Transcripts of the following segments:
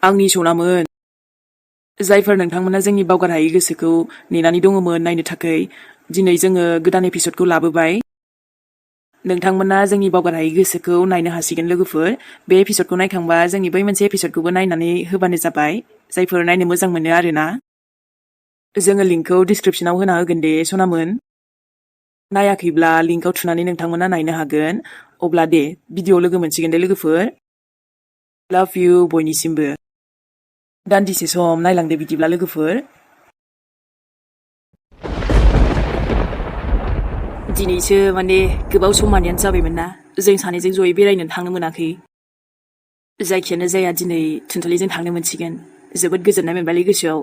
आंनि सनामोन जायफोर नोंथांमोना जोंनि बावगार हायै गोसोखौ नेनानै दङमोन नायनो थाखाय दिनै जोङो गोदान एपिसडखौ लाबोबाय नोंथांमोना जोंनि बावगार हायै गोसोखौ नायनो हासिगोन लोगोफोर बे एपिसडखौ नायखांबा जोंनि बै मोनसे एपिसडखौबो नायनानै होबानो जाबाय जायफोर नायनो मोजां मोनो आरोना जोङो लिंकखौ डिसक्रिपसनाव होना होगोन दे सनामोन नायाखैब्ला लिंकआव थुनानै नोंथांमोना नायनो हागोन अब्ला दे भिडिअ लोगो मोनसिगोन दे लोगोफोर लाभ इउ बयनिसिमबो दान्दिसे सम नायलांदो बिदिब्ला लोगोफोर दिनैसो माने गोबाव समानियानो जाबायमोन ना जों सानैजों जयै बेरायनो थांनो मोनाखै जायखियानो जाया दिनै थुनथुलिजों थांनो मोनसिगोन जोबोद गोजोननाय मोनबायलै गोसोआव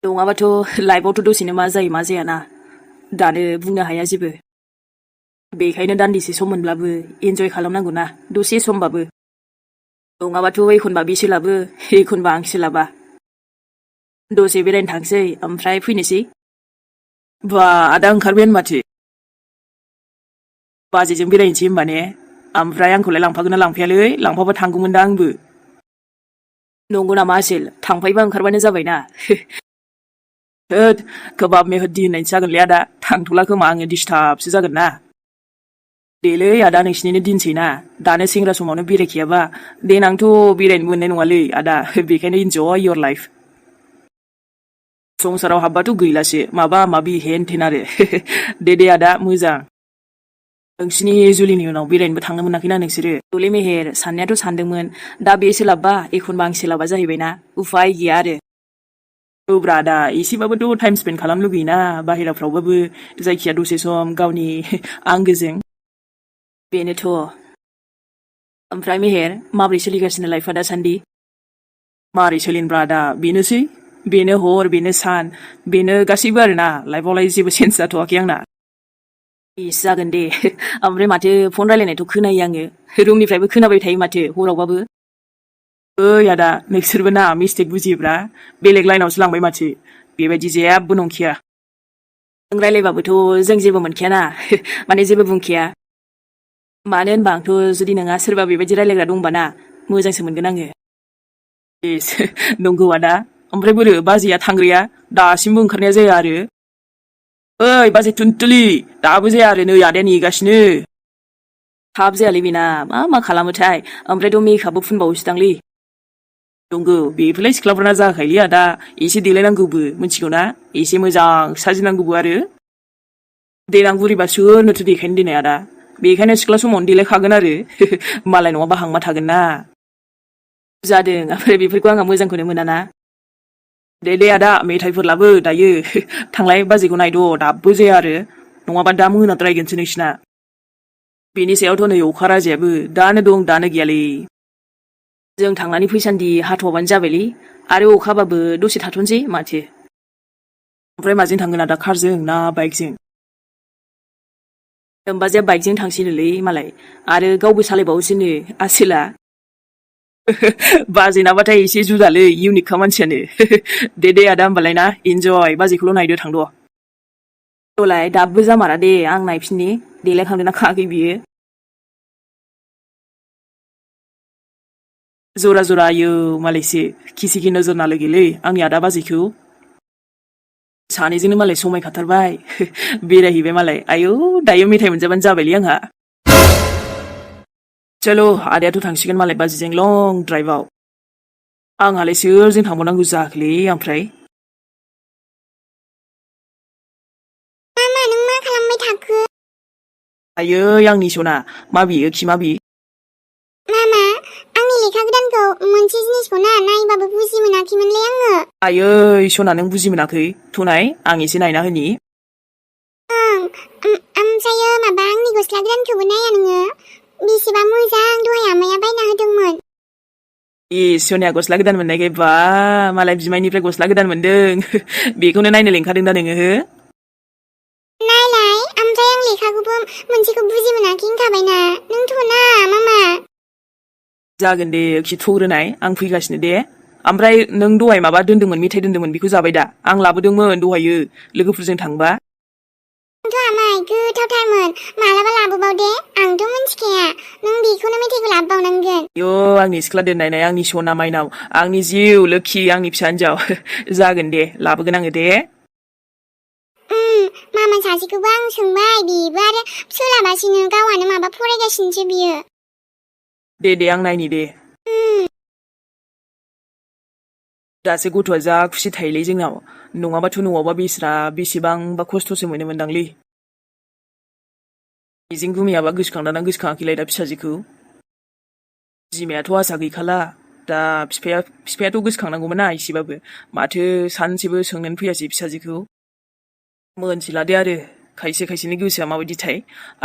नङाबाथ' लाइफआवथ' दसेनो मा जायो मा जायाना दानो बुंनो हाया जेबो बेखायनो दान्दिसे सम मोनब्लाबो एन्जय खालामनांगौ ना दसे समबाबो नङाबाथ' एखनबा बे सोलाबो एखनबा आं सोलाबा दसे बेरायनो थांसै ओमफ्राय फैनोसै बा आदा ओंखारबायानो माथो बाजैजों बेरायनोसै होमबा ने ओमफ्राय आंखौलाय लांफागोन ना लांफायालै लांफाबा थांगौमोन दा आंबो नंगौ नामा आसोल थांफायोबा ओंखारबानो जाबायना होद खोबाब मेहदि होननायसो जागोनलै आदा थांथ'ला खोमा आङो डिस्टार्बसो जागोन ना देलै आदा नोंसिनिनो दिनसै ना दानो सेंग्रा समावनो बेरायखायाबा देनांथ' बेरायनो मोननाय नङालै आदा बेखायनो इन्जय योर लाइफ संसाराव हाबबाथ' गैलासो माबा माबि हेन थेन आरो दे आदा मोजां नोंसिनि जुलिनि उनाव बेरायनोबो थांनो मोनाखैना नोंसोरो दले मेहेर साननायाथ' सानदोंमोन दा बे सोलाबबा एखनबा आं सोलाबा जाहैबायना उफाय गैया आरो औब्रा दा एसेबाबोथ' टाइम स्पेन्ड खालामनो लुगैयोना बाहेराफ्रावबाबो जायखिया दसे सम गावनि आंगोजों बेनोथ' ओमफ्राय मेहेर माबोरै सोलिगासिनो लाइफआ दासान्दि मारै सोलिनब्रा दा बेनोसै बेनो हर बेनो सान बेनो गासैबो आरोना लाइफआवलाय जेबो चेन्ज जाथ'वाखै आंना इस जागोन दे ओमफ्राय माथो फन रायलायनायथ' खोनायो आङो रुमनिफ्रायबो खोनाबाय थायो माथो हरावबाबो ओइ आदा नोंसोरबो ना मिस्टेक बुजियोब्रा बेलेग लाइनावसो लांबाय माथो बेबायदि जेबो नंखाया नों रायलायबाबोथ' जों जेबो मोनखायाना माने जेबो बुंखाया मानो होनबा आंथ' जुदि नोंहा सोरबा बेबायदि रायलायग्रा दंबा ना मोजांसो मोनगोन आङो इस नंगौ आदा ओमफ्राय बोरो बाजैया थांग्राया दासिमबो ओंखारनाया जाया आरो ओइ बाजै थुनथुलि दाबो जाया आरो नै आदाया नेगासिनो थाब जायालै बेना मा खालामोथाय ओमफ्रायथ' मेकआपबो फुनबावोसोदांलै नंगौ बेफोरलाय सिख्लाफोरना जाखायोलै आदा एसे देलायनांगौबो मिथिगौ ना एसे मोजां साजिनांगौबो आरो देनां बुरिबा सोरनोथो देखायनो देनाय आदा बेखायनो सिख्ला समावनो देलायखागोन आरो मालाय नङाबा हांमा थागोन ना जादों ओमफ्राय बेफोरखौ आंहा मोजांखौनो मोनाना दे आदा मेथाइफोर लाबो दायो थांलाय बाजैखौ नायद' दाबो जाया आरो नङाबा दा मोनाद्रायगोनसो नोंसिना बेनि सायावथ' नै अखा राजायाबो दानो दं दानो गैयालै जों थांनानै फैसान्दि हाथ'वाबानो जाबायलै आरो अखाबाबो दसे थाथ'नोसै माथो ओमफ्राय माजों थांगोन आदा कारजों ना बाइकजों होमबाजे बाइकजों थांसैनोलै मालाय आरो गावबो सालायबावोसोनो आसोला बाजैनाबाथाय एसे जुदालै इउनिकखा मानसियानो दे आदा होमबालाय ना इन्जय बाजैखौल' नायदो थांद' दलाय दाबो जामारा दे आं नायफिननि देलायखांदोंना खाङाखै बियो जरा आयो मालायसो खिसिखि नोजोर नालगैलै आंनि आदा बाजैखौ सानैजोंनो मालाय समायखाथारबाय बेरायहैबाय मालाय आयौ दायो मेथाइ मोनजाबानो जाबायलै आंहा चलो आदायाथ' थांसिगोन मालाय बाजैजों लं ड्राइभआव आंहालाय सोरजों थांबावनांगौ जाखोलै ओमफ्राय मामा नों मा खालामबाय थाखो आयै आंनि सना माबि खि माबि मामा आंनि लेखा गोदानखौ मोनसे जिनिसखौ नायबाबो बुजि मोनाखैमोनलै आङो आयै सना नों बुजि मोनाखै थुनाय आं एसे नायना होनि ओमफ्रायो माबा आंनि गस्ला गोदानखौबो नाया नोङो बेसेबा मोजां दहाय आमाया बायना होदोंमोन सोनिया गस्ला गोदान मोननायखाय बा मालाय बिमायनिफ्राय गस्ला गोदान मोनदों बेखौनो नायनो लेंखादों दा नोङो हो नायलाय ओमफ्राय आं लेखाखौबो मोनसेखौ बुजि मोनाखै होनखाबायना नों थ'ना मामा जागोन दे खिथ'ग्रोनाय आं फैगासिनो दे ओमफ्राय नों दहाय माबा दोन्दोंमोन मेथाइ दोन्दोंमोन बेखौ जाबाय दा आं लाबोदोंमोन दहायो लोगोफोरजों थांबा आंथ' आमाय गोथावथारमोन मालाबा लाबोबाव दे आंथ' मिन्थिखाया नों बेखौनो मेथाइखौ लाबोबावनांगोन यो आंनि सिख्ला दोननायनाय आंनि सना माइनाव आंनि जिउ लोखि आंनि फिसा हिन्जाव जागोन दे लाबोगोन आङो दे मामा सासेखौबो आं सोंबाय बेबो आरो सोलाबासिनो गावहानो माबा फरायगासिनोसो बियो दे आं नायनि दे दासो गथ'आ जा खुसि थायोलै जोंनाव नङाबाथ' न'आवबा बेसेबांबा खस्थ'सो मोनोमोनदांलै मिजिं गुमैयाबा गोसोखांदोंना गोसोखाङाखैलाय दा फिसाजोखौ बिमायाथ' आसा गैखाला दा बिफायाथ' गोसोखांनांगौमोन ना एसेबाबो माथो सानसेबो सोंनोनो फैयासै फिसाजोखौ मोनथिलादे आरो खायसेनि गोसोआ माबायदिथाय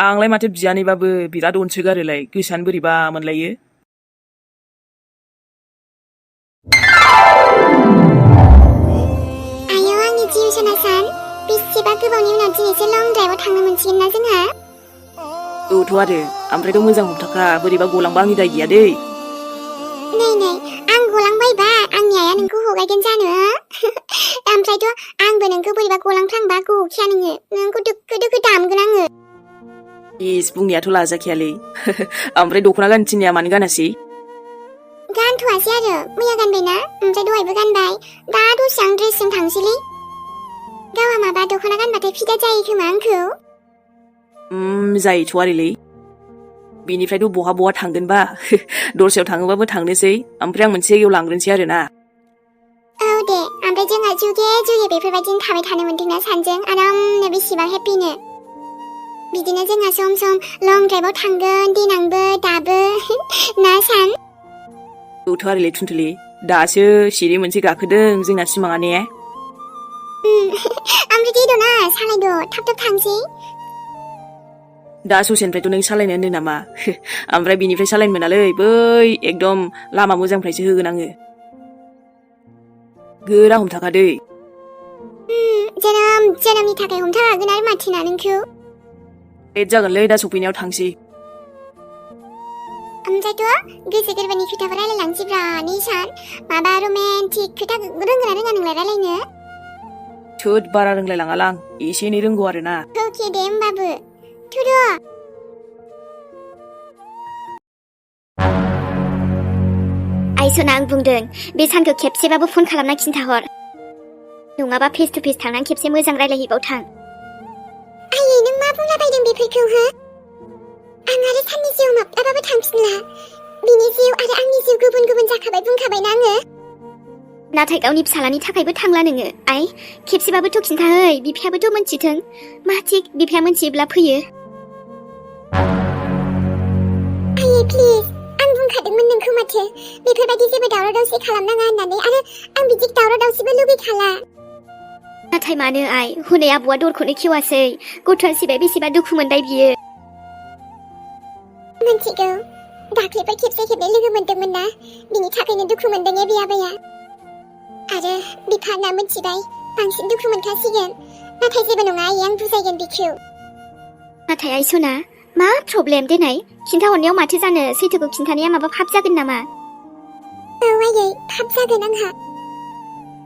आंलाय माथो बियानैबाबो बिराद अनसोगारोलाय गोसोआनो बोरैबा मोनलायो आयौ आंनि जिउ सनासान बेसेबा गोबावनि उनाव दिनैसो लं ड्राइभआव थांनो मोनसिगोन ना जोंहा औथ' आरो ओमफ्रायथ' मोजां हमथाखा बोरैबा गलांबा आंनि दाय गैया दै नै आं गलांबायबा आंनि आइया नोंखौ हगायगोन जानो ओमफ्रायथ' आंबो नोंखौ बोरैबा गलांफ्लांबा गखाया नोंखौ दोखो दामगोन आङो इस बुंनायाथ' लाजाखायालै ओमफ्राय दख'ना गाननो थिननाया मानो गानासै गानथ'वासै आरो मैया गानबायना ओमफ्राय दहायबो गानबाय दा दसे आं ड्रेसजों थांसैलै गावहा माबा दख'ना गानबाथाय फिदा जायो खोमा आंखौ जायोथ' आरोलै बेनिफ्रायथ' बहा थांगोनबा दस्रायाव थाङोबाबो थांनोसै ओमफ्राय आं मोनसे जायगायाव लांग्रोनोसै आरो ना औ दे ओमफ्राय जोंहा जुगे बेफोरबायदिनो थाबाय थानो मोनदोंना सानजों आरामनो बेसेबां हेपिनो बिदिनो जोंहा सम लं ड्राइभआव थांगोन देनांबो दाबो ना सान औथ' आरोलै थुनथुलि दासो सिरि मोनसे गाखोदों जोंना सिमाङा ने ओमफ्राय देद'ना सालायद' थाब थांसै दा ससेनिफ्रायथ' नों सालायनो होनदों नामा ओमफ्राय बिनिफ्राय सालायनो मोनालै बै एकदम लामा मोजांनिफ्रायसो होगोन आङो गोरा हमथाखादै जोनोमनि थाखाय हमथाखागोन आरो माथोना नोंखौ लेट जागोनलै दा सफैनायाव थांसै ओमफ्रायथ' गोसो गोरबोनि खोथाफोर रायलायलांसैब्रा निसान माबा रमेन्टिक खोथा रोंगोना रोङा नोंलाय रायलायनो थोद बारा रोंलायलाङालां एसे एनै रोंगौ आरो ना अके दे होमबाबो थुद' आइसना आं बुंदों बे सानखौ खेबसेबाबो फन खालामना खिन्थाहर नङाबा फेस टु फेस थांनानै खेबसे मोजां रायलायहैबावथां आयै नों मा बुंलाबायदों बेफोरखौ हो आं आरो साननि जिउ माब्लाबाबो थांफिनला बिनि जिउ आरो आंनि जिउ गुबुन जाखाबाय बुंखाबायना आङो नाथाय गावनि फिसालानि थाखायबो थांला नोङो आइ खेबसेबाबोथ' खिन्थाहै बिफायाबोथ' मोनथिथों मा थिक बिफाया मोनथियोब्ला फैयो आयै प्लिज आं बुंखादोंमोन नोंखौ माथो बेफोरबायदि जेबो दावराव दावसि खालामनाङा होननानै आरो आं बिदि दावराव दावसिबो लुगैखाला नाथाय मानो आइ हनै आबौआ दरखौनो खेवासै गथ'आ सिबाय बेसेबा दुखु मोनबाय बियो मोनथिगौ दाख्लैफोर खेबसे लोगो मोनदोंमोन ना बिनि थाखायनो दुखु मोनदों बे आबाया आरो बिफाना मोनथिबाय बांसिन दुखु मोनखासिगोन नाथाय जेबो नङा आयै आं बुजायगोन बिखौ नाथाय आइसना मा प्रब्लेम देनाय खिन्थाहरनायाव माथो जानो सैथोखौ खिन्थानाया माबा फाब जागोन नामा औ आयै फाब जागोन आंहा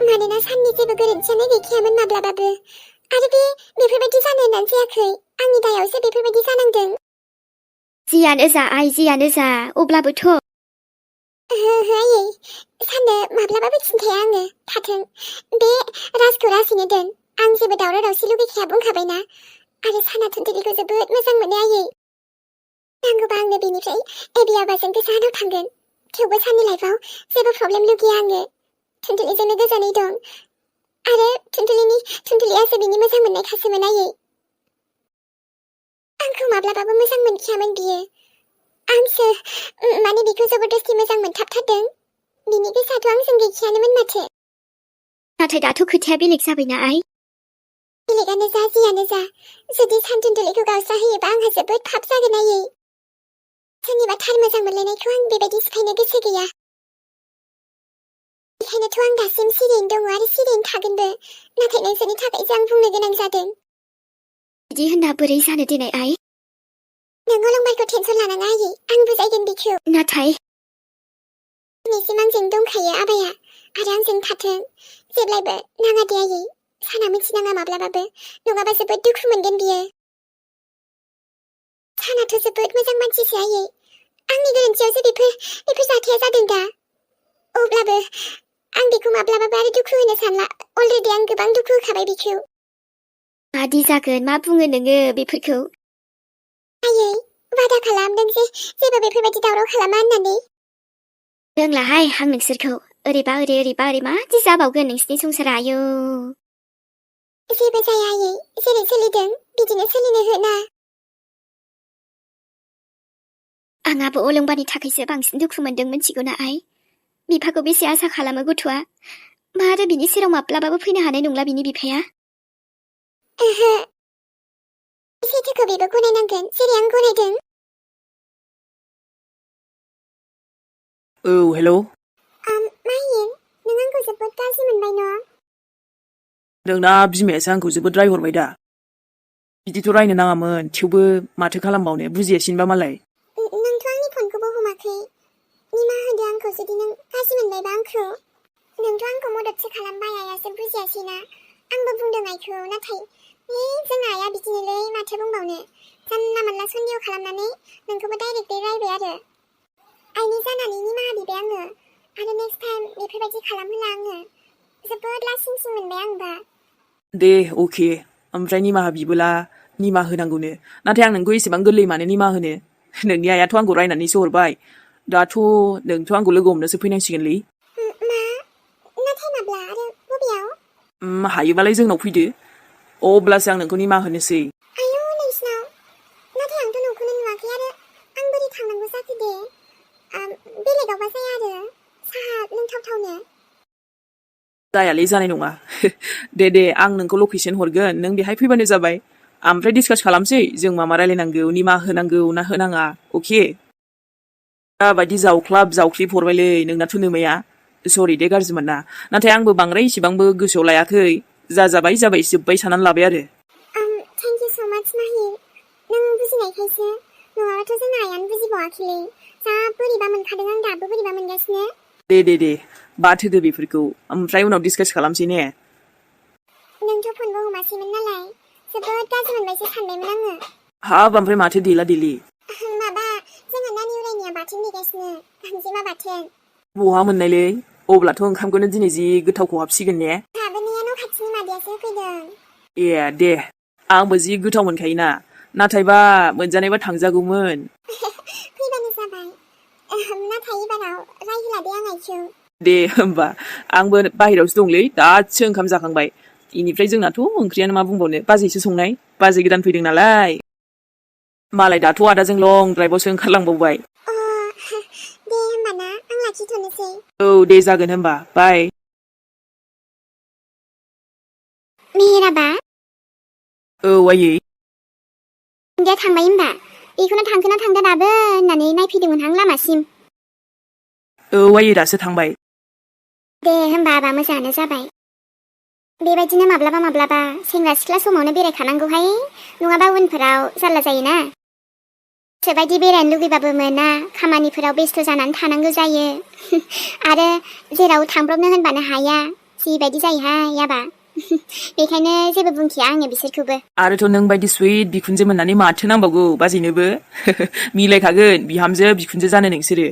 मानोना साननि जेबो गोरोन्थियानो गैखायामोन माब्लाबाबो आरो बेफोरबायदि जानो होननानै जायाखै आंनि दायावसो बेफोरबायदि जानांदों जियानो जा आइ जियानो जा अब्लाबोथ' आयै साननो माब्लाबाबो खिन्थाया आङो थाथों बे राजखौ रासिनो दोन आं जेबो दावराव दावसि लुगैखाया बुंखाबायना आरो साना थुनथुलिखौ जोबोद मोजां मोनो आयै नांगौबा आंनो बेनिफ्राय एबि आबाजों गोजानाव थांगोन थेवबो साननि लाइफआव जेबो प्रब्लेम लुगैया आङो थुनथुलिजोंनो गोजोनै दं आरो थुनथुलियासो बिनि मोजां मोननायखासोमोन आयै आंखौ माब्लाबाबो मोजां मोनखायामोन बियो आंसो माने बिखौ जबरदस्ति मोजां मोनथाबथारदों बिनि गोसोआथ' आंजों गैखायानोमोन माथो नाथाय दाथ' खोथाया बेलेग जाबायना आइ बेलेगानो जा जियानो जा जुदि सानथुनथुलिखौ गावस्रा होयोबा आंहा जोबोद फाब जागोन आयै सोरनिबा थार मोजां मोनलायनायखौ आं बेबायदि सिफायनो गोसो गैया बेखायनोथ' आं दासिम सिरियैनो दङ आरो सिरियैनो थागोनबो नाथाय नोंसोरनि थाखायसो आं बुंनो गोनां जादों बिदि होनना बोरै जानो देनाय आइ नों अलंबारखौ टेनसन लानाङा आयै आं बुजायगोन बिखौ नाथाय दिनैसिम आंजों दंखायो आबाया आरो आंजों थाथों जेब्लायबो नाङा दे आयै साना मिथिनाङा माब्लाबाबो, नङाबा जोबोद दुखु मोनगोन बियो। सानाथ' जोबोद मोजां मानसिसो आयै। आंनि गोरोन्थियावसो बेफोर जाथाया जादों दा। अब्लाबो आं बेखौ माब्लाबाबो आरो दुखु होनो सानला। अलरेडि आं गोबां दुखु होखाबाय बिखौ। मादि जागोन, मा बुङो नोङो बेफोरखौ? आयै, वादा खालामदों जे जेबो बेफोरबायदि दावराव खालामा होननानै। रोंलाहाय आं नोंसोरखौ। ओरैबा ओरै मादि जाबावगोन नोंसिनि संसारा, आयौ। जेबो जाया आयै, जेरै सोलिदों बिदिनो सोलिनो हो ना। आं आबो अलंबारनि थाखायसो बांसिन दुखु मोनदों, मिथिगौना आइ? बिफाखौ बेसे आसा खालामो गथ'आ। मा आरो बिनि सेराव माब्लाबाबो फैनो हानाय नंला बिनि बिफाया? ओहो, सैथोखौ बेबो गनायनांगोन, जेरै आं गनायदों। औ हेलौ। माहिन, नों आंखौ जोबोद गाज्रि मोनबाय न'? नोंना बिमायासो आंखौ जोबोद रायहरबाय दा। बिदिथ' रायनो नाङामोन, थेवबो माथो खालामबावनो, बुजियासैनोबा मालाय। नोंथ' आंनि फनखौबो हमाखै। निमाहा होदो आंखौ जुदि नों गाज्रि मोनबायबा आंखौ। नोंथ' आंखौ मददसो खालामबाय, आइयासो बुजियासैना। आंबो बुंदों आइखौ, नाथाय जोंना आइया बिदिनोलै, माथो बुंबावनो। जानला मानला सन्देह खालामनानै नोंखौबो डाइरेक्टलि रायबाय आरो। आइनि जानानै निमाहा बिबाय आङो। आरो नेक्स्ट टाइम बेफोरबायदि खालामहोला आङो। जोबोद लासिं सिं मोनबाय आंबा। दे अके, ओमफ्राय निमाहा बिबोला निमाहा होनांगौनो। नाथाय आं नोंखौ एसेबां गोरलै मानो निमाहा होनो? नोंनि आइयाथ' आंखौ रायनानैसो हरबाय। दाथ' नोंथ' आंखौ लोगो हमनोसो फैनांसिगोनलै। मा? नाथाय माब्ला आरो बबेयाव? हायोबालाय जोंनाव फैदो। अब्लासो आं नोंखौ निमाहा होनोसै। आयौ, नोंसिनाव? नाथाय आंथ' न'खौनो नुवाखै आरो आं बोरै थांनांगौ जाखो दे? बेलेगावबा जाया आरो साहा लोंथावथावनो? जायालै, जानाय नङा। दे आं नोंखौ लकेसन हरगोन, नों बेहाय फैबानो जाबाय। ओमफ्राय डिसकास खालामसै जों मा रायलायनांगौ, निमाहा होनांगौ ना होनाङा, अके? दाबायदि जावख्लिब हरबायलै नोंनाथ' नोमाया। सरि दे, गाज्रि मोनना। नाथाय आंबो बांद्राय इसेबांबो गोसोआव लायाखै। जाबाय जोब्बाय साननानै लाबाय आरो। थेंक इउ स' माच माहि। नों बुजिनायखायसो। नङाबाथ' जोंना आइयानो बुजिबावाखैलै। जा बोरैबा मोनखादों आं, दाबो बोरैबा मोनगासिनो। दे बाद होदो बेफोरखौ। ओमफ्राय उनाव डिसकास खालामसै ने? नोंथ' फनबो हमासैमोन नालाय जोबोद गाज्रि मोनबायसो सानबायमोन आङो। हाब, ओमफ्राय माथो देला? माबा, जोंहा नानि उरायनाया बाथोन देगासिनो, गांजेमा बाथोन। बहा मोननायलै? अब्लाथ' ओंखामखौनो दिनै जि गोथाव खहाबसिगोन ने? लाबोनाया न' खाथिनि मादैयासो होफैदों। ए दे, आंबो जि गोथाव मोनखायोना। नाथायबा मोनजानायबा थांजागौमोन। फैबानो जाबाय। नाथाय एबाराव रायहोला दे आं आइखौ। दे होमबा, आंबो बाहेरावसो दंलै, दासो ओंखाम जाखांबाय। इनिफ्राय जोंनाथ' ओंख्रियानो मा बुंबावनो, बाजैसो संनाय। बाजै गोदान फैदों नालाय। मालाय दाथ' आदाजों लं द्राइभआवसो ओंखारलांबावबाय। दे होमबाना, आं लाखिथ'नोसै। औ दे, जागोन होमबा, बाय। मेहेराबा? औ आयै। दे थांबाय होमबा? बेखौनो थांखोना थांदा दाबो होननानै नायफैदोंमोनहां लामासिम। औ आयै, दासो थांबाय। दे होमबा आबा, मोजाङानो जाबाय। बेबायदिनो माब्लाबा सेंग्रा सिख्ला समावनो बेरायखानांगौहाय, नङाबा उनफोराव जारला जायोना। गोसोबायदि बेरायनो लुगैबाबो मोना, खामानिफोराव बेस्थ' जानानै थानांगौ जायो। आरो जेराव थांब्रबनो होनबानो हाया, जिबायदि जायोहाय आबा। बेखायनो जेबो बुंखाया आङो बिसोरखौबो। आरोथ' नों बायदि सुइट बिखुनजो मोननानै माथो नांबावगौ बाजैनोबो? मिलायखागोन बिहामजो बिखुनजो जानो नोंसोरो।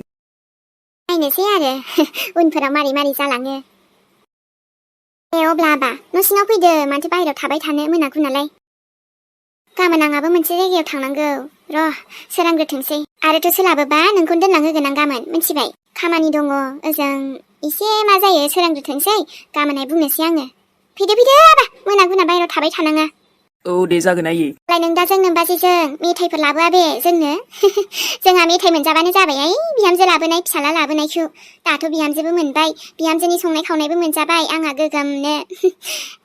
नायनोसै आरो उनफोराव मारै जालाङो। दे अब्ला आबा, न' सिङाव फैदो, माथो बाहेरायाव थाबाय थानो, मोनागौ नालाय। गाबोन आंहाबो मोनसे जायगायाव थांनांगौ। र' सोरांग्रोथोंसै। आरोथ' सोलाबोबा नोंखौनो दोनलांहोगोन आं गाबोन, मिथिबाय? खामानि दङ ओजों, एसे मा जायो सोरांग्रोथोंसै, गाबोनहाय बुंनोसै आङो। फैदो आबा, मोनागुना बाहेरायाव थाबाय थानाङा। औ दे, जागोन आयै। नों दा जोंनो बाजैजों मेथाइफोर लाबोआ बे जोंनो। जोंहा मेथाइ मोनजाबानो जाबाय, बिहामजो लाबोनाय, फिसाला लाबोनायखौ। दाथ' बिहामजोबो मोनबाय, बिहामजोनि संनाय खावनायबो मोनजाबाय आंहा गोगोमनो।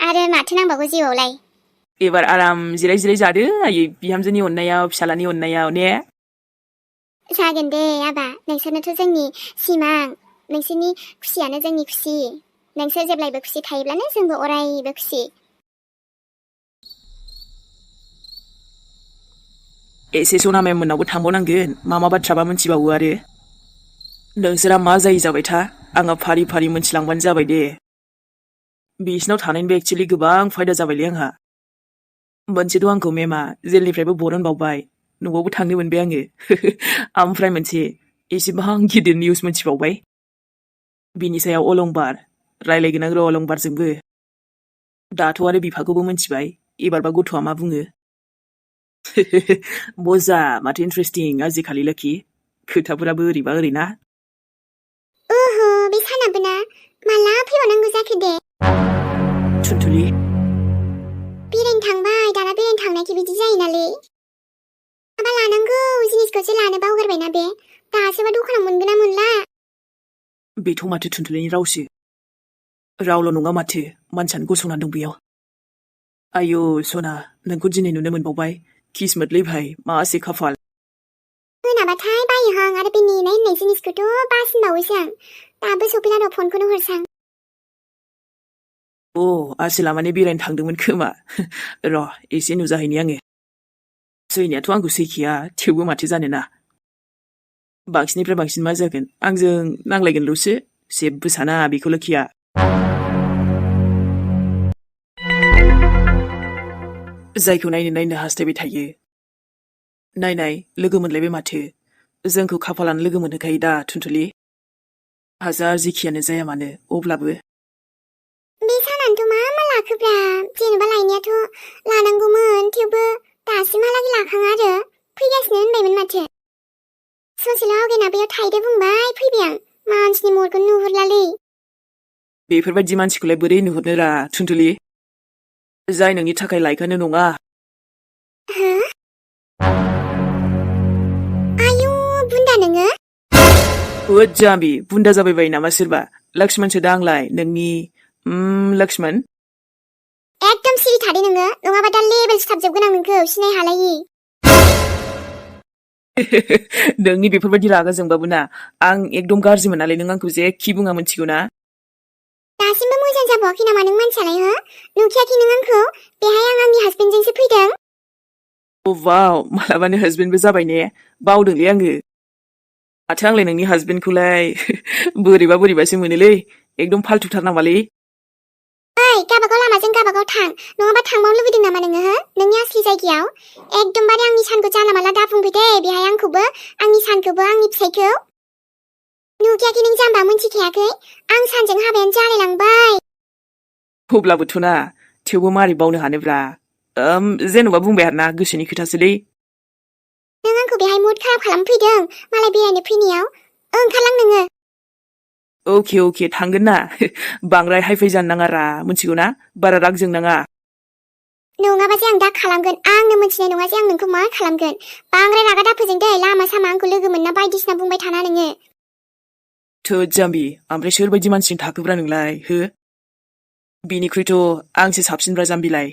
आरो माथो नांबावगौ जिउआवलाय? एबार आराम जिराय जादो आयै, बिहामजोनि अननायाव, फिसालानि अननायाव ने? जागोन दे आबा, नोंसोरनोथ' जोंनि सिमां, नोंसोरनि खुसियानो जोंनि खुसि। नोंसोर जेब्लायबो खुसि थायोब्लानो जोंबो अरायबो खुसि। एसे सना मेम मोननावबो थांबावनांगोन, मा बाथ्राबा मोनथिबावो आरो। नोंसोरा मा जायो जाबाय था, आङो फारि मोनथिलांबानो जाबाय दे। बिसिनाव थानायनिबो एक्चुअलि गोबां फायदा जाबायलै आंहा मोनसेथ' आंखौ मेमा जेलनिफ्रायबो बरनबावबाय न'आवबो थांनो मोनबाय आङो ओमफ्राय मोनसे एसेबां गिदिर निउस मोनथिबावबाय बिनि सायाव अलंबार रायलायगोन आं र' अलंबारजोंबो दाथ' आरो बिफाखौबो मोनथिबाय एबारबा गथ'आ मा बुङो मजा माथो इन्टारेस्टिं आजिखालि लोखि खोथाफोराबो ओरैबा ओरैना ओहो बे सानाबो ना माला फैबावनांगौ जाखो दे थुनथुलि बेरायनो थांबाय दाना बेरायनो थांनायखि बिदि जायो नालै माबा लानांगौ जिनिसखौसो लानो बावगारबायना बे दासोबा दखानाव मोनगोन ना मोनला बेथ' माथो थुनथुलिनि रावसो रावल' नङा माथो मानसियानो गसंना दं बेयाव आयौ सना नोंखौ दिनै नुनो मोनबावबाय किस्मोतलै भाइ मासे खाफाल मोनाबाथाय बायोहां आरो बे नेनाय होननाय जिनिसखौथ' बासिनबावोसो आं दाबो सफैला र' फनखौनो हरसां आसोला माने बेरायनो थांदोंमोन खोमा र' एसे नुजाहैनि आङो सैनायाथ' आंखौ सैखिया थेवबो माथो जानोना बांसिननिफ्राय बांसिन मा जागोन आंजों नांलायगोनल'सो जेबो साना बेखौ लोखिया जायखौ नायनो हास्थायबाय थायो नायनाय लोगो मोनलायबाय माथो जोंखौ खाफालानो लोगो मोनहोखायो दा थुनथुलि हाजार जिखियानो जाया मानो अब्लाबो बे सानानोथ' मा लाखोब्रा जेनेबा लायनायाथ' लानांगौमोन थेवबो दासिमहालागै लाखाङा आरो फैगासिनो होनबायमोन माथो ससेल' आवगायना बेयाव थाइदो बुंबाय फैबाय आं मानसिनि महरखौ नुहुरलालै बेफोरबायदि मानसिखौलाय बोरै नुहुरनो रा थुनथुलि जाय नोंनि थाखाय लायखानो नङा हो आयु बुन्दा नोङो जाम्बि बुन्दा जाबायबाय नामा सोरबा लक्ष्मणसो दा आंलाय नोंनि लक्ष्मण एकदम सिरि थादो नोङो नङाबा दा लेबेल सिथाबजोबगोन आं नोंखौ सिनाय हालायि नोंनि बेफोरबायदि रागा जोंबाबो ना आं एकदम गाज्रिमोन नालाय नों आंखौ जेखि बुङा मोनथिगौ ना दासिमबो मोजां जाबावाखै नामा नों मानसियालाय हो नुखियाखै नों आंखौ बेहाय आं आंनि हासबेन्डजोंसो फैदों वाव मालाबानो हासबेन्डबो जाबाय ने बावदोंलै आङो माथो आंलाय नोंनि हासबेन्डखौलाय बोरैबासो मोनोलै एकदम फाल्थुथार नामालै ओइ गाबागाव लामाजों गाबागाव थां नङाबा थांबावनो लुबैदों नामा नोङो हो नोंनि असलि जायगायाव एकदमबारे आंनि सानखौ जानला मानला दाबुंफै दे बेहाय आंखौबो आंनि सानखौबो आंनि फिसायखौ नुखियाखै नों जाम्बा मोनथिखायाखै आं सानजों हाबायानो जालायलांबाय अब्लाबोथ' ना थेवबो मारै बावनो हानोब्रा जेन'बा बुंबाय आरोना गोसोनि खोथासोलै नों आंखौ बेहाय मुड खालामफैदों मालाय बेरायनो फैनायाव ओंखारलां नोङो अके थांगोन ना बांद्राय हाइफाइ जानो नाङा रा मोनथिगौ ना बारा राग जोंनाङा नङाबा जे आं दा खालामगोन आंनो मोनथिनाय नङा जे आं नोंखौ मा खालामगोन बांद्राय रागा दाफोजों दे लामा सामा आंखौ लोगो मोनना बायदिसिना बुंबाय थाना नोङो थोद जाम्बि ओमफ्राय सोरबायदि मानसिजों थाखोब्रा नोंलाय हो बिनिख्रुइथ' आंसो साबसिनब्रा जाम्बिलाय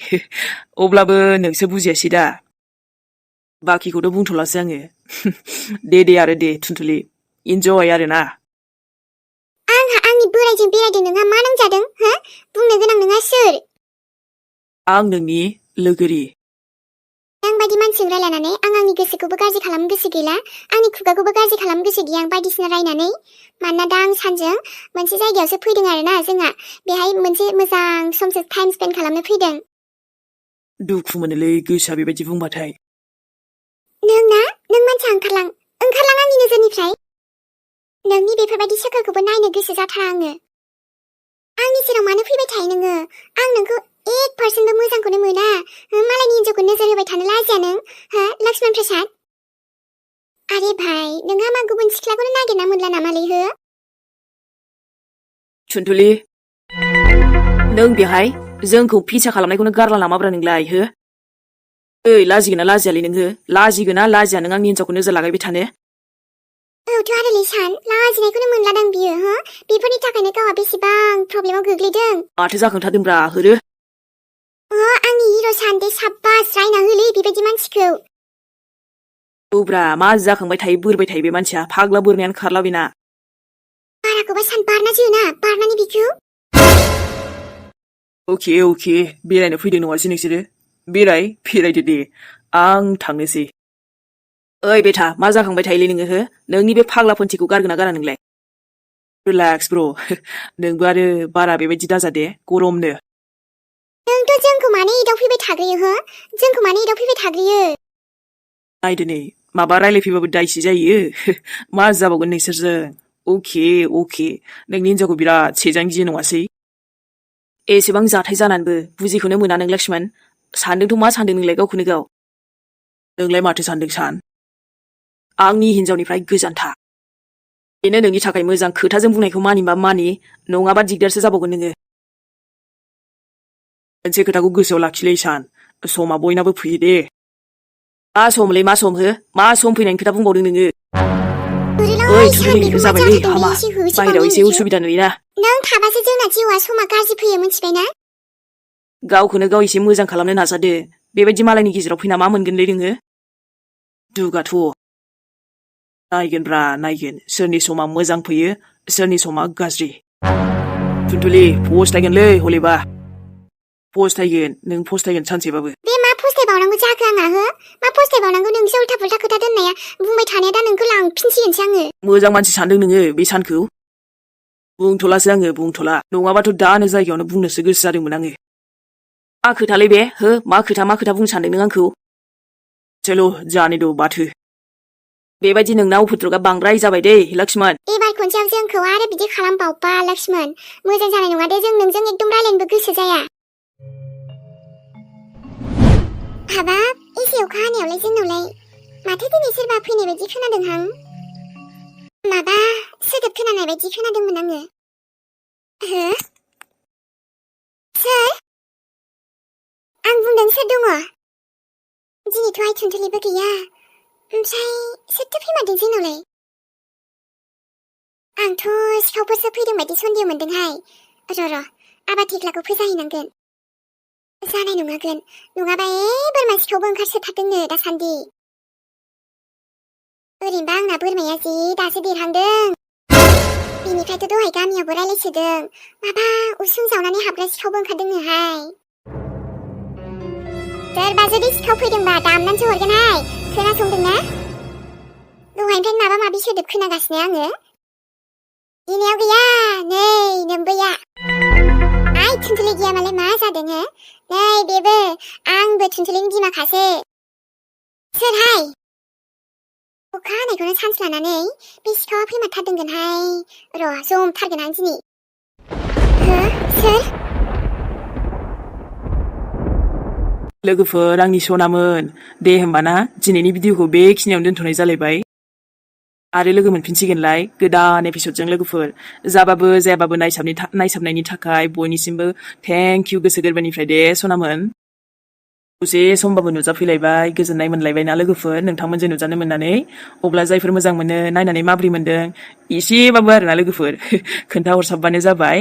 अब्लाबो नोंसो बुजियासै दा बाखिखौथ' बुंथ'लासै आङो दे आरो दे थुनथुलि इन्जय आरो ना आंहा आंनि बोरायजों बेरायदों नोंहा मा नांजादों हो बुंनो गोनां नोंहा सोर आं नोंनि लोगोरि आं बायदि मानसिजों रायलायनानै आं आंनि गोसोखौबो गाज्रि खालामनो गोसो गैला आंनि खुगाखौबो गाज्रि खालामनो गोसो गैया आं बायदिसिना रायनानै मानोना दा आं सानजों मोनसे जायगायावसो फैदों आरोना जोंहा बेहाय मोनसे मोजां समसो टाइम स्पेन्ड खालामनो फैदों दुखु मोनोलै गोसोआ बेबायदि बुंबाथाय नों मानसिया ओंखारलां आंनि नोजोरनिफ्राय नोंनि बेफोरबायदि सोखोखौबो नायनो गोसो जाथारा आंनि सेराव मानो फैबाय थायो नोङो आं नोंखौ 1% मोजांखौनो मोना मालायनि हिन्जावखौ नोजोर होबाय थानो लाजिया नों हो लक्ष्मण प्रसाद आरे भाई नोंहा मा गुबुन सिख्लाखौनो नागिरना मोनला नामालै हो थुनथुलि नों बेहाय जोंखौ फिसा खालामनायखौनो गारला नामाब्रा नोंलाय हो ओइ लाजिगोना लाजियालै नोङो लाजिगोना लाजिया नों आंनि हिन्जावखौ नोजोर लागायबाय थानो औथ' आरो लिसान लाजिनायखौनो मोनलादां बियो हो बेफोरनि थाखायनो गावहा बेसेबां प्रब्लेमाव गोग्लैदों माथो जाखांथारदोंब्रा होरो आंनि हिर' सानदे साब्बास रायना होलै बेबायदि मानसिखौ औब्रा मा जाखांबाय थायो बोरबाय थायो बे मानसिया फाग्ला बोरनायानो खारला बेना बाराखौबा सान बारना जोना बारनानै बिखौ अके बेरायनो फैदों नङासै नोंसोरो बेरायदो दे आं थांनोसै ओइ बेथा मा जाखांबाय थायोलै नोङो हो नोंनि बे फाग्ला फोनथिखौ गारगोना गारा नोंलाय रिलेक्स ब्र' नोंबो आरो बारा बेबायदि दाजादे गरमनो नोंथ' जोंखौ मानो एदावफैबाय थाग्रोयो हो जोंखौ मानो एदावफैबाय थाग्रोयो नायदो नै माबा रायलायफैबाबो दायसो जायो मा जाबावगोन नोंसोरजों अके नोंनि हिनजावखौ बिराद सेजां गियो नङासै एसेबां जाथाय जानानैबो बुजिखौनो मोना नों लक्ष्मण सानदोंथ' मा सानदों नोंलाय गावखौनो गाव नोंलाय माथो सानदों सान आंनि हिनजावनिफ्राय गोजान था बेनो नोंनि थाखाय मोजां खोथाजों बुंनायखौ मानिबा मानि नङाबा दिगदारसो जाबावगोन नोङो मोनसे खोथाखौ गोसोआव लाखिलै सान समा बयनाबो फैयो दे मा समलै मा सम हो मा सम फैनायनि खोथा बुंबावदों नोङो ओइ थुरुलि जाबायलै हामा बाहेरायाव एसे उसुबिदा नुयोना नों थाबासो जोंना जिउआ समा गाज्रि फैयो मिथिबायना गावखौनो गाव एसे मोजां खालामनो नाजादो बेबायदि मालायनि गेजेराव फैना मा मोनगोनलै नोङो दुगाथ' नायगोन सोरनि समा मोजां फैयो सोरनि समा गाज्रि थुनथुलि फस्थायगोनलै हलेबा फस्थायगोन सानसेबाबो बे मा फस्थायबावनांगौ जाखो आंहा हो मा फस्थायबावनांगौ नोंसो उल्था पुल्था खोथा दोननाया बुंबाय थानाया दा नोंखौ लांफिनसिगोनसो आङो मोजां मानसि सानदों नोङो बे सानखौ बुंथ'लासो आङो बुंथ'ला नङाबाथ' दानो जायगायावनो बुंनोसो गोसो जादोंमोन आङो मा खोथालै बे हो मा खोथा बुंनो सानदों नों आंखौ चलो जाने दो बाथो बेबायदि नोंना उपद्रबआ बांद्राय जाबाय दे लक्ष्मण एबार खनसेयाव जोंखौ आरो बिदि खालामबावबा लक्ष्मण मोजां जानाय नङा दे जों नोंजों एकदम रायलायनोबो गोसो जाया हाबाब एसे अखा हानायावलाय जोंनावलाय माथो दिनै सोरबा फैनाय बायदि खोनादोंहां माबा सोदोब खोनानाय बायदि खोनादोंमोन आङो हो सोर आं बुंदों सोर दङ दिनैथ' आइ थुनथुलिबो गैया ओमफ्राय सोरथो फैमारदों जोंनावलाय आंथ' सिखावफोरसो फैदों बायदि सन्देह मोनदोंहाय र' आबा थेख्लाखौ फोजाहैनांगोन जानाय नङागोन नङाबा बोरमा सिखावबो ओंखारसोथारदोंनो दासान्दि ओरैनोबा आंना बोरमाया जि दासो देरहांदों बिनिफ्रायथ' दहाय गामियावबो रायलायसोदों माबा उसुं जावनानै हाबग्रा सिखावबो ओंखारदोंनोहाय सोरबा जुदि सिखाव फैदोंबा दामनानैसो हरगोनहाय खोनासंदोंना दहायनिफ्रायनो माबा माबि सोदोब खोनागासिनो आङो दिनैयाव गैया नै नोम्बैया आइ थुनथुलि गैया मालाय मा जादों हो नै बेबो आंबो थुनथुलिनि बिमाखासो सोरहाय अखा हानायखौनो सान्स लानानै बे सिखावा फैमारथारदोंगोनहाय र' जमथारगोन आं दिनै हो सोर लोगोफोर आंनि सनामोन दे होमबाना दिनैनि भिडिअखौ बेखिनियावनो दोनथ'नाय जालायबाय आरो लोगो मोनफिनसिगोनलाय गोदान एपिसडजों लोगोफोर जाबाबो जायाबाबो नायसाबनायनि थाखाय बयनिसिमबो थेंक इउ गोसो गोरबोनिफ्राय दे सनामोन दसे समबाबो नुजाफैलायबाय गोजोननाय मोनलायबायना लोगोफोर नोंथांमोनजों नुजानो मोननानै अब्ला जायफोर मोजां मोनो नायनानै माब्रै मोनदों एसेबाबो आरोना लोगोफोर खोन्थाहरसाबबानो जाबाय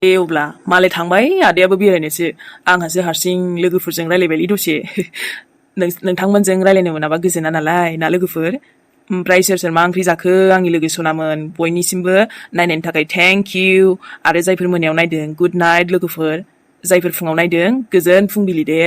दे अब्ला मालाय थांबाय आदायाबो बेरायनोसो आंहासो हारसिं लोगोफोरजों रायलायबायलै दसे नोंथांमोनजों रायलायनो मोनाबा गोजोना नालाय ना लोगोफोर ओमफ्राय सोर मा ओंख्रि जाखो आंनि लोगो सनामोन बयनिसिमबो नायनायनि थाखाय थेंक इउ आरो जायफोर मोनायाव नायदों गुड नाइट लोगोफोर जायफोर फुङाव नायदों गोजोन फुंबिलि दे